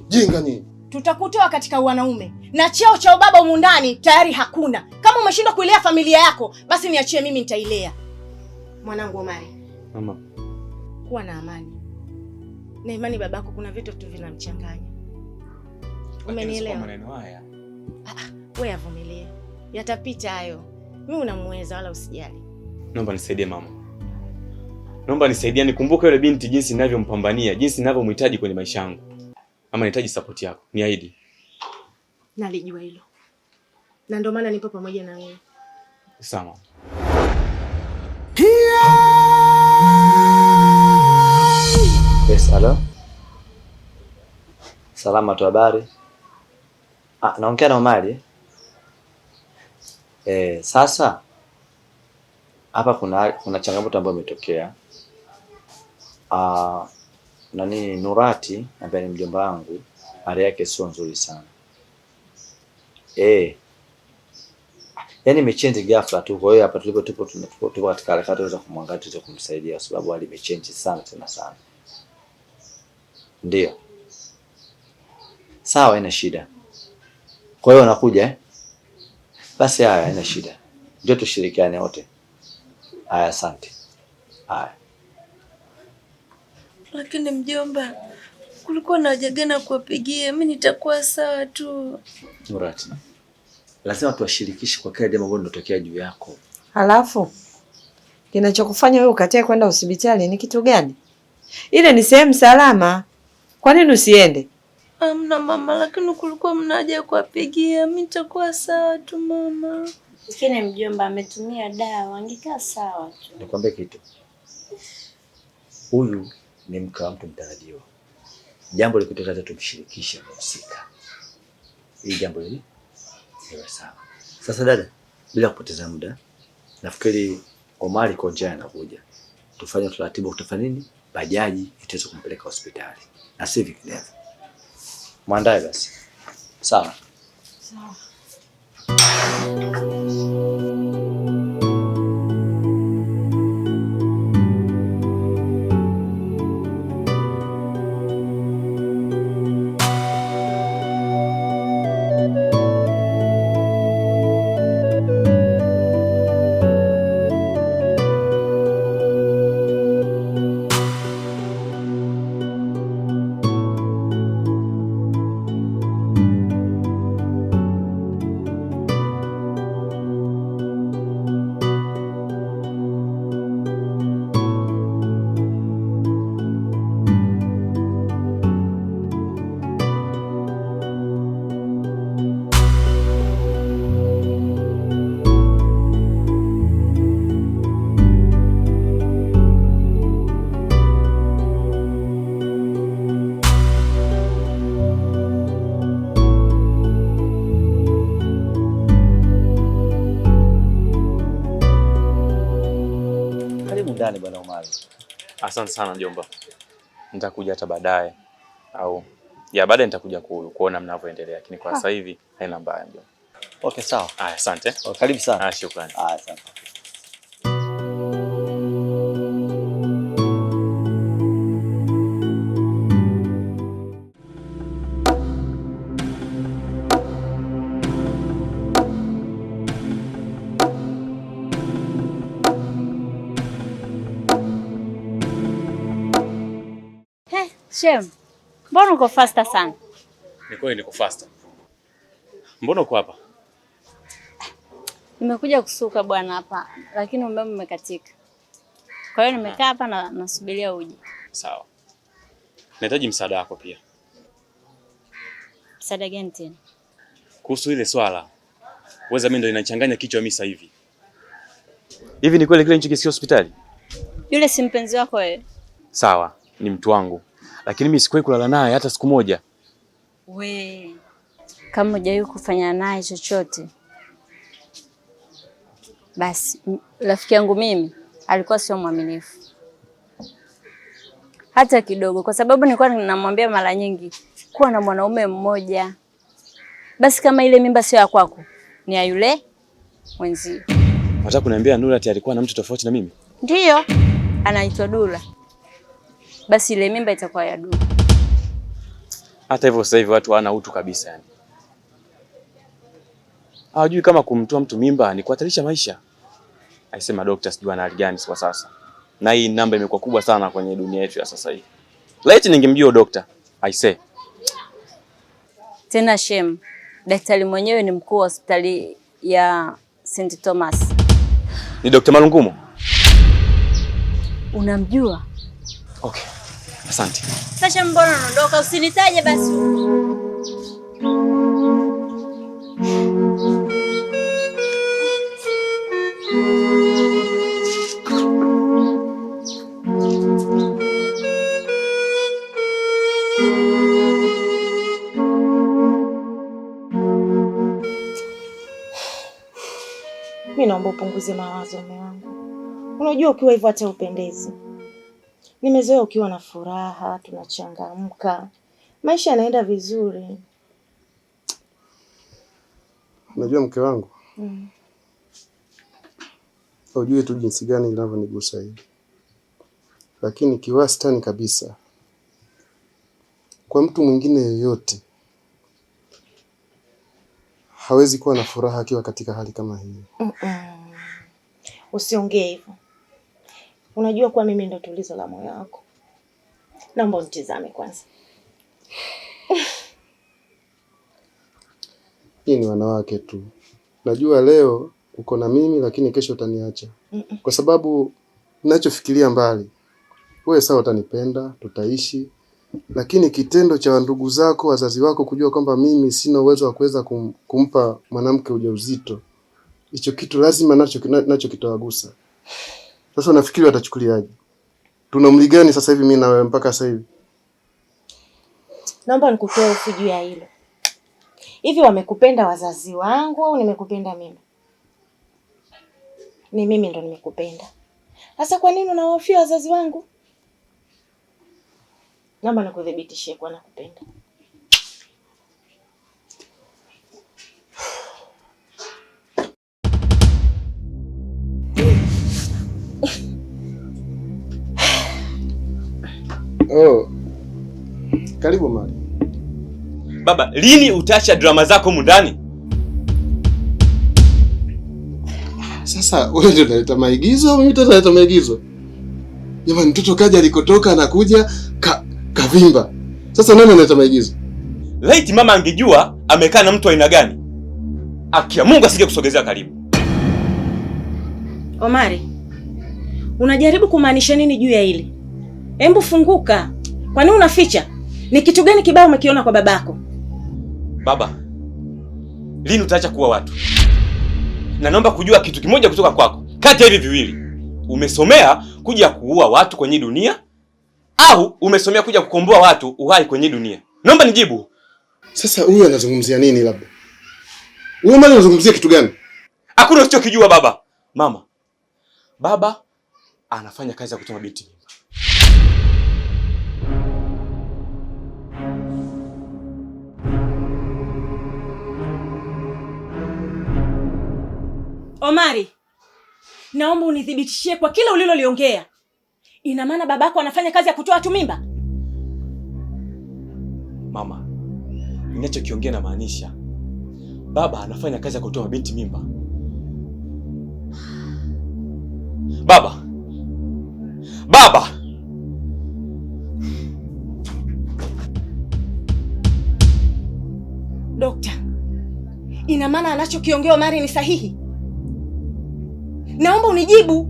Jinga nyinyi. Tutakutoa katika wanaume na cheo cha ubaba humu ndani tayari hakuna. Kama umeshindwa kuilea familia yako, basi niachie mimi, nitailea. Mwanangu Omari, Mama, kuwa na amani na imani. Babako kuna vitu tu vinamchanganya, umenielewa? Maneno haya. Wewe avumilie, yatapita hayo. Mimi unamuweza, wala usijali. Naomba nisaidie mama, naomba nisaidie, nikumbuke yule binti jinsi ninavyompambania, jinsi ninavyomhitaji kwenye maisha yangu. Ama nahitaji support yako, niahidi. Nalijua hilo na ndio maana nipo pamoja na wewe. Sawa. Yes, halo. Salama tu, habari? Ah, naongea na Omari. Sasa hapa kuna changamoto ambayo imetokea. Ah, nani Nurati ambaye ni mjomba wangu, hali yake sio nzuri sana. Eh. Yaani imechange ghafla tu. Kwa hiyo hapa tulipo tupo katika harakati za kumwangalia tuweze kumsaidia kwa sababu hali imechange sana tena sana. Ndio. Sawa, haina shida. Kwa hiyo unakuja eh? Basi haya, haina shida. Ndio tushirikiane wote. Haya, asante. Haya. Lakini mjomba, kulikuwa na haja gani ya kuwapigia? Mi nitakuwa sawa tu. Nurati, lazima tuwashirikishe kwa kila jambo ambalo linatokea juu yako. Halafu kinachokufanya wewe ukatae kwenda hospitali ni kitu gani? Ile ni sehemu salama, kwa nini usiende? Amna mama, lakini kulikuwa mna haja ya kuwapigia. Mi nitakuwa sawa tu mama. Lakini mjomba ametumia dawa, angekaa sawa tu. Nikwambie kitu, huyu ni mke wa mtu mtarajiwa. Jambo likitokea tumshirikishe mhusika, ili jambo hili liwe sawa. Sasa dada, bila kupoteza muda, nafikiri Omari kwa njia anakuja, tufanye utaratibu wa kutafanya nini, bajaji itaweza kumpeleka hospitali na si vinginevyo. Mwandae basi, sawa? Sawa. Karibu ndani bwana Omari. Asante sana mjomba, nitakuja hata baadaye au ya baadaye nitakuja kuona mnavyoendelea, lakini kwa sasa hivi haina mbaya mjomba. Okay, sawa. Haya, asante. Oh, karibu sana. Ah, shukrani. Ah, asante. Shem, mbona uko faster sana? Ni kweli niko faster. Mbona uko hapa? Nimekuja kusuka bwana hapa, lakini umeme umekatika. Kwa hiyo nimekaa hapa na nasubiria uje. Sawa. Nahitaji msaada wako pia. Msaada gani tena? Kuhusu ile swala. Weza mimi ndo inachanganya kichwa mimi sasa hivi. Hivi ni kweli kile nilichokisikia hospitali? Yule si mpenzi wako wewe? Sawa, ni mtu wangu. Lakini mimi sikuwahi kulala naye hata siku moja. We, kama hujawahi kufanya naye chochote, basi rafiki yangu mimi alikuwa sio mwaminifu hata kidogo, kwa sababu nilikuwa ninamwambia mara nyingi kuwa na mwanaume mmoja. Basi kama ile mimba sio ya kwako, ni ya yule mwenzio. Unataka kuniambia Nurati alikuwa na mtu tofauti na mimi? Ndiyo, anaitwa Dula. Basi ile mimba itakuwa ya Dula. Hata hivyo sasa hivi watu hawana utu kabisa yani. Hawajui kama kumtoa mtu mimba ni kuhatarisha maisha. Aisema dokta sijui ana hali gani kwa sasa. Na hii namba imekuwa kubwa sana kwenye dunia yetu ya sasa hivi. Laiti ningemjua dokta, aisee. Tena shem, daktari mwenyewe ni mkuu wa hospitali ya St. Thomas. Ni Dr. Malungumo? Unamjua? Okay. Asante. Sasa mbona unaondoka? Usinitaje basi. Mi naomba upunguze mawazo, mume wangu. Unajua ukiwa hivyo hata upendezi. Nimezoea ukiwa na furaha, tunachangamka, maisha yanaenda vizuri. Unajua mke wangu, hujui tu jinsi gani linavyonigusa hili, lakini kiwastani kabisa, kwa mtu mwingine yoyote hawezi kuwa na furaha akiwa katika hali kama hii. Usiongee hivyo. Unajua kuwa mimi ndo tulizo la moyo wako. Naomba unitizame kwanza. Hii ni wanawake tu. Najua leo uko na mimi, lakini kesho utaniacha, kwa sababu ninachofikiria mbali. Wewe sawa, utanipenda, tutaishi, lakini kitendo cha ndugu zako, wazazi wako kujua kwamba mimi sina uwezo wa kuweza kumpa mwanamke ujauzito, hicho kitu lazima nacho kitawagusa. Sasa unafikiri watachukuliaje? Tuna umri gani sasa hivi mimi na wewe mpaka sasa hivi? Naomba nikutoe hofu juu ya hilo. Hivi wamekupenda wazazi wangu au nimekupenda mimi? Ni mimi ndo nimekupenda. Sasa kwa nini unawahofia wazazi wangu? Naomba nikuthibitishie kuwa nakupenda. Oh. Karibu Mali. Baba, lini utaacha drama zako humu ndani? Sasa wewe ndio unaleta maigizo, mimi tena naleta maigizo. Jamani, mtoto kaja alikotoka anakuja kavimba. Sasa nani analeta maigizo? Laiti mama angejua amekaa na mtu aina gani, akia Mungu asije kusogezea karibu. Omari, unajaribu kumaanisha nini juu ya hili? Hebu funguka. Kwa nini unaficha? Ni kitu gani kibaya umekiona kwa babako? Baba, lini utaacha kuwa watu? Na naomba kujua kitu kimoja kutoka kwako. Kati ya hivi viwili, umesomea kuja kuua watu kwenye dunia au umesomea kuja kukomboa watu uhai kwenye dunia? Naomba nijibu. Sasa huyu anazungumzia nini labda? Huyu mali anazungumzia kitu gani? Hakuna usichokijua baba. Mama, baba anafanya kazi ya kutoa binti mimba. Omari, naomba unithibitishie kwa kila uliloliongea. Ina maana babako anafanya kazi ya kutoa watu mimba? Mama, ninachokiongea na maanisha baba anafanya kazi ya kutoa binti mimba. Baba, baba. Dokta, ina maana anachokiongea Omari ni sahihi? Naomba unijibu.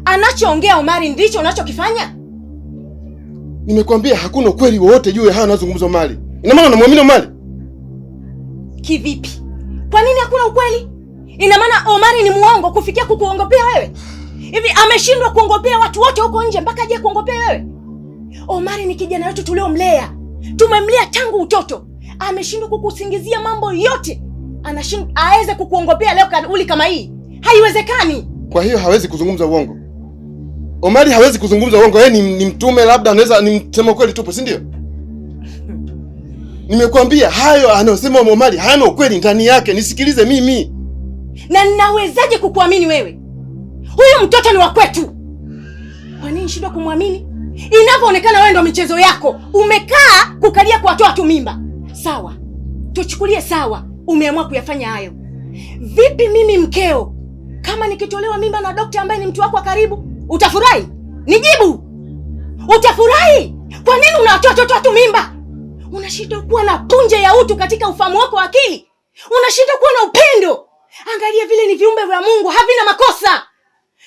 Anachoongea Omari ndicho unachokifanya? Nimekuambia hakuna ukweli wowote juu ya haya anazungumza Omari. Ina maana unamwamini Omari? Kivipi? Kwa nini hakuna ukweli? Ina maana Omari ni muongo kufikia kukuongopea wewe? Hivi ameshindwa kuongopea watu wote huko nje mpaka aje kuongopea wewe? Omari ni kijana wetu tuliomlea. Tumemlea tangu utoto. Ameshindwa kukusingizia mambo yote. Anashindwa aweze kukuongopea leo kauli kama hii. Haiwezekani. Kwa hiyo hawezi kuzungumza uongo. Omari hawezi kuzungumza uongo. Yeye ni mtume, labda anaweza ni msema kweli tupo, si ndio? Nimekuambia hayo anayosema Omari hayana ukweli ndani yake. Nisikilize mimi. Na ninawezaje kukuamini wewe? Huyu mtoto ni wa kwetu. Kwa nini nishindwe kumwamini? Inavyoonekana wewe ndo michezo yako. Umekaa kukalia kuwatoa tu mimba. Sawa, tuchukulie sawa, umeamua kuyafanya hayo. Vipi mimi mkeo, kama nikitolewa mimba na dokta ambaye ni mtu wako wa karibu, utafurahi? Nijibu, utafurahi? Kwa nini unawatoa watoto watu mimba? Unashindwa kuwa na punje ya utu katika ufahamu wako wa akili. Unashindwa kuwa na upendo. Angalia vile ni viumbe vya Mungu, havina makosa.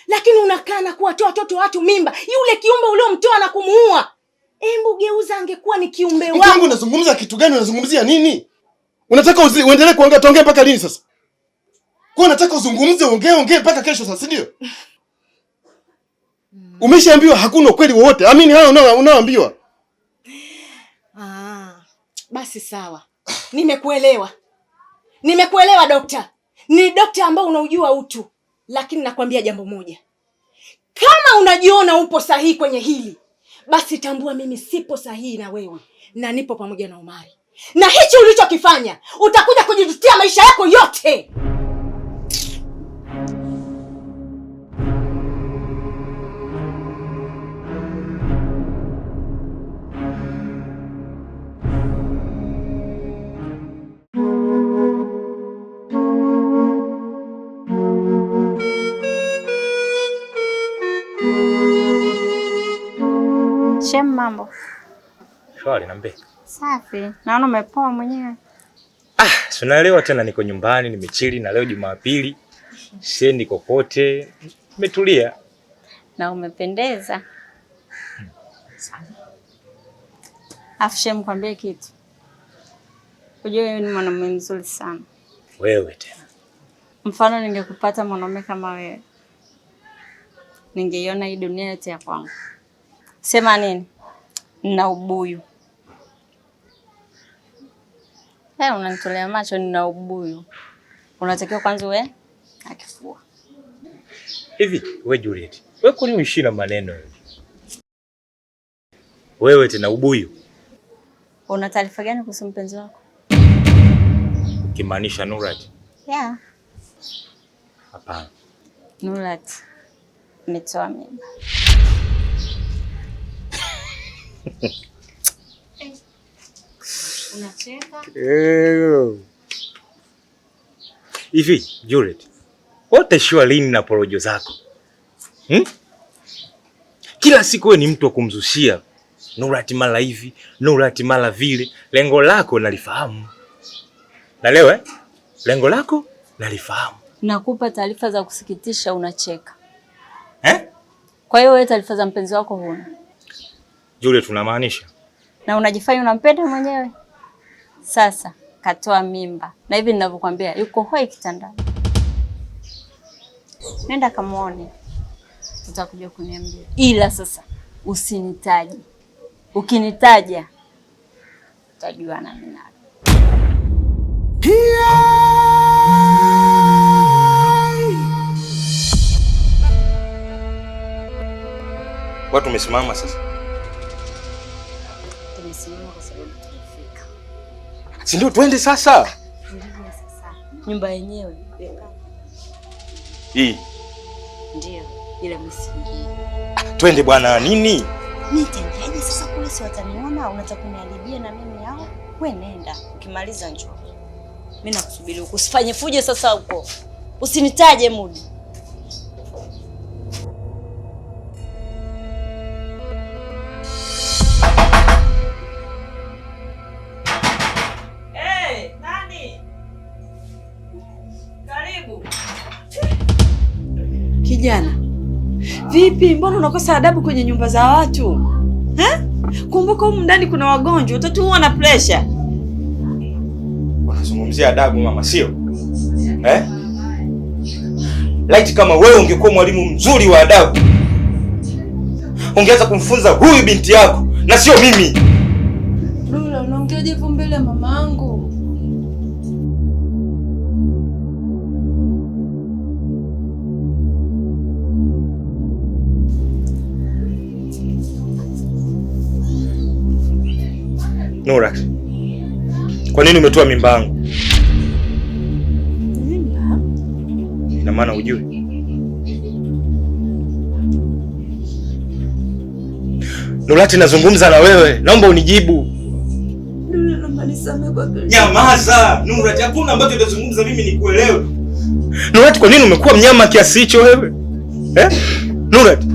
Lakini unakaa na kuwatoa watoto watu mimba. Yule kiumbe uliomtoa na kumuua, embu geuza, angekuwa ni kiumbe Mke wangu, wako. unazungumza kitu gani? Unazungumzia nini? Unataka uendelee kuongea tuongee mpaka lini sasa? Kwa unataka uzungumze ongee ongee mpaka kesho sasa, si ndio? Umeshaambiwa hakuna ukweli wowote. Amini hayo unaoambiwa. Ah, basi sawa. Nimekuelewa. Nimekuelewa dokta. Ni dokta ambao unaujua utu. Lakini nakwambia jambo moja. Kama unajiona upo sahihi kwenye hili, basi tambua mimi sipo sahihi na wewe na nipo pamoja na Omari. Na hichi ulichokifanya utakuja kujijutia maisha yako yote. Shem, mambo Shwari, niambie. safi. Naona umepoa mwenyewe. Si unaelewa tena, niko nyumbani nimechili, na leo Jumapili siendi kokote, nimetulia. Na umependeza. Afu Shem, kwambie kitu. Unajua wewe ni mwanaume mzuri sana. Wewe tena Mfano ningekupata mwanaume kama wewe, ningeiona hii dunia yote ya kwangu. Sema nini? Nina ubuyu. Hey, unanitolea macho, nina ubuyu. Unatakiwa kwanza uwe na kifua. hivi. We Juliet, wewe kwani uishi na maneno wewe? Wewe tena ubuyu, Una taarifa gani kuhusu mpenzi wako? ukimaanisha Nurat? Yeah. Hapana. Nurat ametoa mimba. Unacheka? Hivi Juliet, wewe utaishiwa lini na porojo zako hmm? Kila siku wewe ni mtu wa kumzushia Nurat mara hivi, Nurat mara vile. Lengo lako nalifahamu. Na leo lengo lako nalifahamu. Nakupa taarifa za kusikitisha, unacheka. Eh? Kwa hiyo wewe taarifa za mpenzi wako huna, Juliet, unamaanisha? na unajifanya unampenda mwenyewe. Sasa katoa mimba, na hivi ninavyokuambia yuko hoi kitandani. Nenda kamuone, utakuja kuniambia. Ila sasa usinitaje, ukinitaja utajua nami nani. Watu umesimama sasa. Tumesimama kwa sababu tumefika. Si ndio twende sasa? Ndio sasa nyumba yenyewe Hii. ndio, ila mimi siingii. Twende bwana, nini? Nitaingiaje sasa kule? Si wataniona? Unataka kuniharibia na mimi hao? We nenda, ukimaliza njoo. Mimi nakusubiri huko, usifanye fujo sasa huko, usinitaje Mudi. Hey, nani? Karibu. Kijana, vipi? Mbona unakosa adabu kwenye nyumba za watu eh? Kumbuka humu ndani kuna wagonjwa, utatuua na pressure. Wanazungumzia adabu mama, sio? Eh? Laiti kama wewe ungekuwa mwalimu mzuri wa adabu, ungeanza kumfunza huyu binti yako na sio mimi. Lula, unaongeaje hivyo mbele ya mamangu? Nura, kwa nini umetoa mimba yangu? Mimba? Ina maana hujui? Nurati, nazungumza na wewe, naomba unijibu. Dula, naomba nisamehe kwa kile. Nyamaza Nurati, hakuna ambacho utazungumza mimi nikuelewe. Nurati, kwa nini umekuwa mnyama kiasi hicho wewe? Eh? Nurati,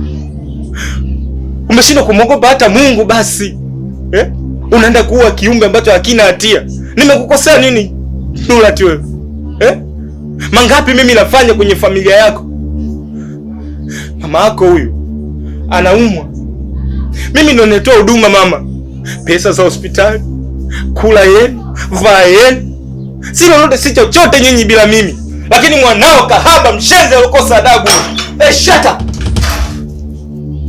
umeshindwa kumwogopa hata Mungu basi. Eh? Unaenda kuua kiumbe ambacho hakina hatia. Nimekukosea nini Nurati wewe? Eh? Mangapi mimi nafanya kwenye familia yako? Mama yako huyu anaumwa, mimi ndo natoa huduma mama, pesa za hospitali, kula yenu, vaa yenu, si lolote, si chochote nyinyi bila mimi, lakini mwanao kahaba, mshenzi aliokosa adabu. Hey, shut up!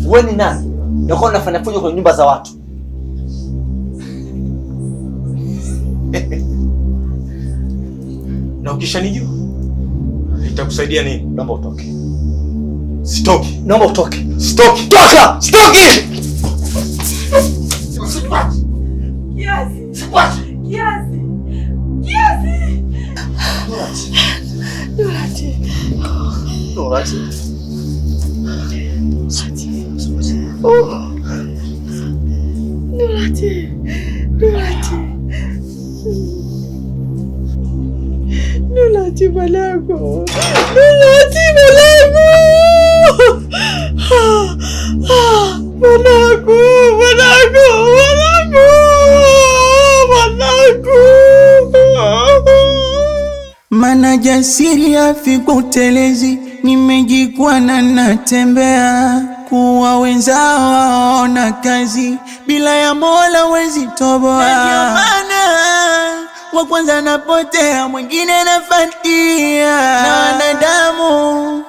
Wewe ni nani? Na kwa unafanya fujo kwenye nyumba za watu? Na ukishanijua itakusaidia nini? Naomba utoke. Sitoki. Naomba utoke. Sitoki. Toka! Sitoki! Kiasi. Kiasi. Kiasi. Nurati. Nurati. Oh. Nurati. Nurati. Nurati mwanangu. Nurati mwanangu. Mwanangu, mwanangu, mwanangu. Mwanangu. Mana jasiri hafi utelezi, nimejikwana natembea, kuwa wenzao waona kazi, bila ya Mola wezi toboa. Na ndio maana wa kwanza napotea, mwingine nafatia, na wanadamu.